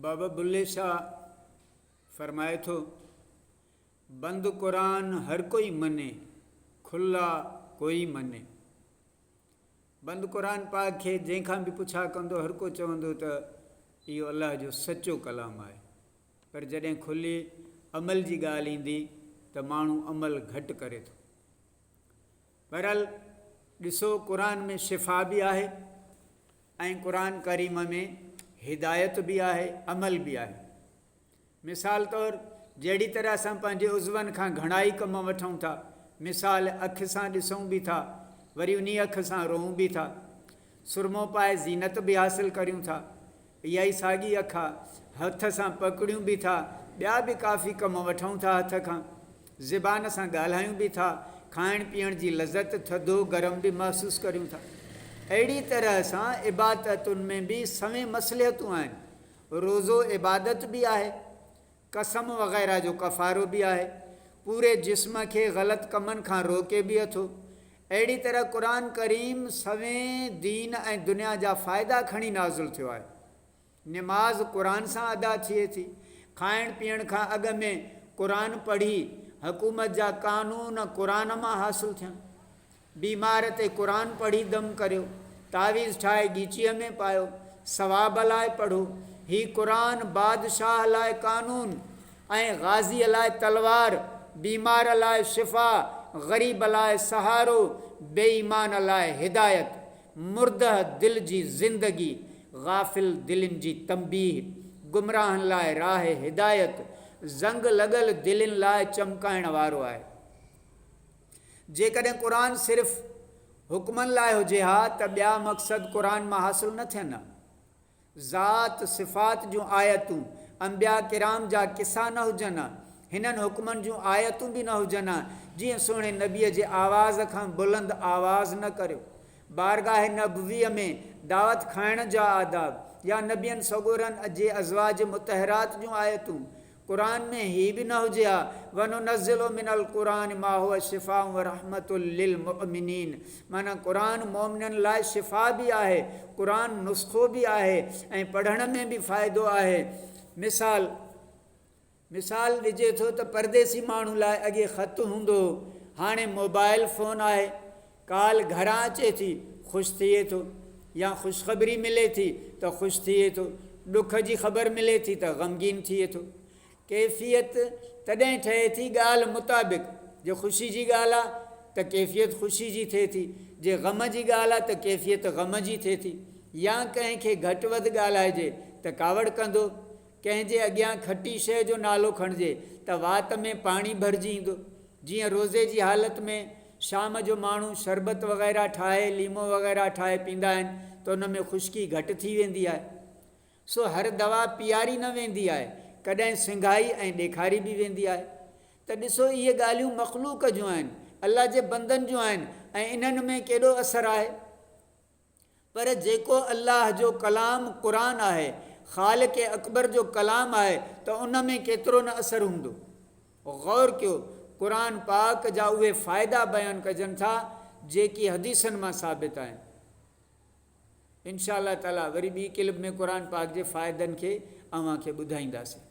بابا بلي شاهه فرمائي ٿو، بند قرآن هر ڪوئي مني، کلا ڪوئي مني. بند قرآن پاڪ کي جنهن کان به پڇا ڪندو هر ڪو چوندو ته اهو الله جو سچو ڪلام آهي پر جڏهن کلي عمل جي ڳالهه ايندي ته ماڻهو عمل گهٽ ڪري ٿو. بهرحال ڏسو قرآن ۾ شفا به آهي ۽ قرآن ڪريم ۾ هدايت به آهي عمل به آهي. مثال طور جهڙي طرح اسان پنهنجي عضون کان گهڻائي ڪم وٺون ٿا، مثال اک سان ڏسون به ٿا، وري انهي اک سان روئون به ٿا، سرمو پائي زينت به حاصل ڪريون ٿا، اها ئي ساڳي اک آ، هٿ سان پڪڙيون به ٿا، ٻيا به ڪافي ڪم وٺون ٿا هٿ کان، زبان سان ڳالهايون به ٿا، کائڻ پيئڻ جي لذت ٿڌو گرم به محسوس ڪريون ٿا. اهڙي طرح سان عبادتن ۾ به سوين مصلحتون آهن. روزو عبادت به آهي، قسم وغيره جو ڪفارو به آهي، پوري جسم کي غلط ڪمن کان روڪي به اٿو. اهڙي طرح قرآن ڪريم سوين دين ۽ دنيا جا فائدا کڻي نازل ٿيو آهي. نماز قرآن سان ادا ٿئي ٿي. کائڻ پيئڻ کان اڳ ۾ قرآن پڙهي حڪومت جا قانون قرآن مان حاصل ٿين. بيمار تي قرآن پڙهي دم ڪريو، تعويذ ٺاهي ڳيچيء ۾ پايو، ثواب لاء پڙهو. هي قرآن بادشاهه لاء قانون ۽ غازيء لاء تلوار، بيمار لاء شفا، غريب لاء سهارو، بي ايمان لاء هدايت، مرده دل جي زندگي، غافل دلين جي تنبيهه، گمراهن لاء راهه هدايت، زنگ لڳل دلين لاء چمڪائڻ وارو آهي. جيڪڏهن قرآن صرف حڪمن لاء هجي ها ته ٻيا مقصد قرآن مان حاصل نه ٿين ها. ذات، صفات جون آيتون، انبياء ڪرام جا قصا نه هجن ها، هنن حڪمن جون آيتون به نه هجن ها، جيئن سهڻي نبيء جي آواز کان بلند آواز نه ڪريو، بارگاهه نبويء ۾ دعوت کائڻ جا آداب يا نبين سڳورن جي ازواج مطهرات جون آيتون، قرآن ۾ هي به نه هجي ها، وننزل من القرآن ما هو شفاء ورحمة للمؤمنين معنيٰ قرآن مؤمنن لاء شفا به آهي، قرآن نسخو به آهي ۽ پڙهڻ ۾ به فائدو آهي. مثال، مثال ڏجي ٿو ته پرديسي ماڻهو لاء اڳي خط هوندو هو، هاڻي موبائل فون آهي، ڪال گهران اچي ٿي خوش ٿئي ٿو يا خوشخبري ملي ٿي ته خوش ٿئي ٿو، ڏک جي خبر ملي ٿي ته غمگين ٿئي ٿو. ڪيفيت تڏهن ٺهي ٿي ڳالهه مطابق، جي خوشي جي ڳالهه آ ته ڪيفيت خوشي جي ٿئي ٿي، جي غم جي ڳالهه آ ته ڪيفيت غم جي ٿئي ٿي. يا ڪنهن کي گهٽ وڌ ڳالهائجي ته ڪاوڙ ڪندو، ڪنهن جي اڳيان کٽي شيء جو نالو کڻجي ته وات ۾ پاڻي ڀرجي ايندو. جيئن روزي جي حالت ۾ شام جو ماڻهو شربت وغيره ٺاهي، ليمو وغيره ٺاهي پيندا آهن ته ان ۾ خشڪي گهٽ ٿي ويندي آهي. سو هر دوا پياري نه ويندي آهي، ڪڏهن سنگهائي ۽ ڏيکاري به ويندي آهي. ته ڏسو اهي ڳالهيون مخلوق جون آهن، الله جي بندن جون آهن ۽ انهن ۾ ڪيڏو اثر آهي. پر جيڪو الله جو ڪلام قرآن آهي، خالق اڪبر جو ڪلام آهي ته ان ۾ ڪيترو نه اثر هوندو. غور ڪيو قرآن پاڪ جا اهي فائدا بيان ڪجن ٿا جيڪي حديثن مان ثابت آهن. انشاء الله تعالي وري ٻي ڪلپ ۾ قرآن پاڪ جي فائدن کي اوهان کي ٻڌائينداسين.